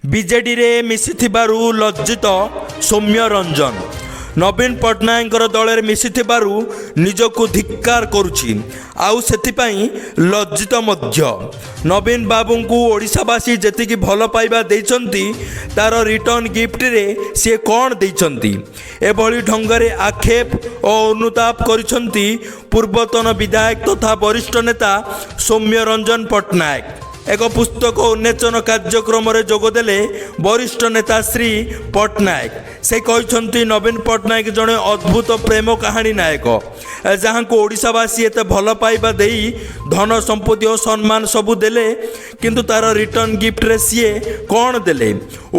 ବିଜେଡିରେ ମିଶିଥିବାରୁ ଲଜ୍ଜିତ ସୌମ୍ୟ ରଞ୍ଜନ। ନବୀନ ପଟ୍ଟନାୟକଙ୍କର ଦଳରେ ମିଶିଥିବାରୁ ନିଜକୁ ଧିକ୍କାର କରୁଛି, ଆଉ ସେଥିପାଇଁ ଲଜ୍ଜିତ ମଧ୍ୟ। ନବୀନ ବାବୁଙ୍କୁ ଓଡ଼ିଶାବାସୀ ଯେତିକି ଭଲ ପାଇବା ଦେଇଛନ୍ତି, ତାର ରିଟର୍ଣ୍ଣ ଗିଫ୍ଟରେ ସିଏ କ'ଣ ଦେଇଛନ୍ତି? ଏଭଳି ଢଙ୍ଗରେ ଆକ୍ଷେପ ଓ ଅନୁତାପ କରିଛନ୍ତି ପୂର୍ବତନ ବିଧାୟକ ତଥା ବରିଷ୍ଠ ନେତା ସୌମ୍ୟ ରଞ୍ଜନ ପଟ୍ଟନାୟକ। ଏକ ପୁସ୍ତକ ଉନ୍ମୋଚନ କାର୍ଯ୍ୟକ୍ରମରେ ଯୋଗଦେଲେ ବରିଷ୍ଠ ନେତା ଶ୍ରୀ ପଟ୍ଟନାୟକ। ସେ କହିଛନ୍ତି, ନବୀନ ପଟ୍ଟନାୟକ ଜଣେ ଅଦ୍ଭୁତ ପ୍ରେମ କାହାଣୀ ନାୟକ, ଯାହାଙ୍କୁ ଓଡ଼ିଶାବାସୀ ଏତେ ଭଲ ପାଇବା ଦେଇ ଧନ ସମ୍ପତ୍ତି ଓ ସମ୍ମାନ ସବୁ ଦେଲେ, କିନ୍ତୁ ତାର ରିଟର୍ଣ୍ଣ ଗିଫ୍ଟରେ ସିଏ କ'ଣ ଦେଲେ?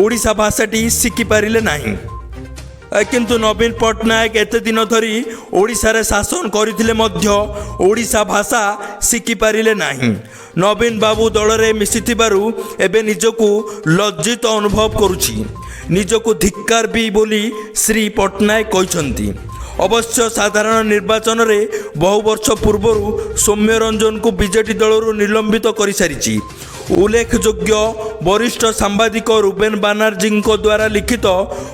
ଓଡ଼ିଶା ଭାଷାଟି ଶିଖିପାରିଲେ ନାହିଁ। କିନ୍ତୁ ନବୀନ ପଟ୍ଟନାୟକ ଏତେ ଦିନ ଧରି ଓଡ଼ିଶାରେ ଶାସନ କରିଥିଲେ ମଧ୍ୟ ଓଡ଼ିଶା ଭାଷା ଶିଖିପାରିଲେ ନାହିଁ। ନବୀନ ବାବୁ ଦଳରେ ମିଶିଥିବାରୁ ଏବେ ନିଜକୁ ଲଜ୍ଜିତ ଅନୁଭବ କରୁଛି, ନିଜକୁ ଧିକ୍କାର ବି ବୋଲି ଶ୍ରୀ ପଟ୍ଟନାୟକ କହିଛନ୍ତି। ଅବଶ୍ୟ ସାଧାରଣ ନିର୍ବାଚନରେ ବହୁ ବର୍ଷ ପୂର୍ବରୁ ସୌମ୍ୟରଞ୍ଜନଙ୍କୁ ବିଜେଡି ଦଳରୁ ନିଲମ୍ବିତ କରିସାରିଛି। ଉଲ୍ଲେଖଯୋଗ୍ୟ, ବରିଷ୍ଠ ସାମ୍ବାଦିକ ରୁବେନ ବାନାର୍ଜୀଙ୍କ ଦ୍ୱାରା ଲିଖିତ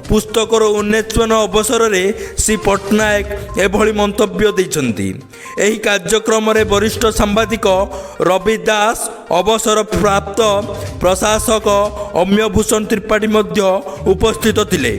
ପୁସ୍ତକର ଉନ୍ମୋଚନ ଅବସରରେ ଶ୍ରୀ ପଟ୍ଟନାୟକ ଏଭଳି ମନ୍ତବ୍ୟ ଦେଇଛନ୍ତି। ଏହି କାର୍ଯ୍ୟକ୍ରମରେ ବରିଷ୍ଠ ସାମ୍ବାଦିକ ରବି ଦାସ, ଅବସରପ୍ରାପ୍ତ ପ୍ରଶାସକ ଅମୀୟ ଭୂଷଣ ତ୍ରିପାଠୀ ମଧ୍ୟ ଉପସ୍ଥିତ ଥିଲେ।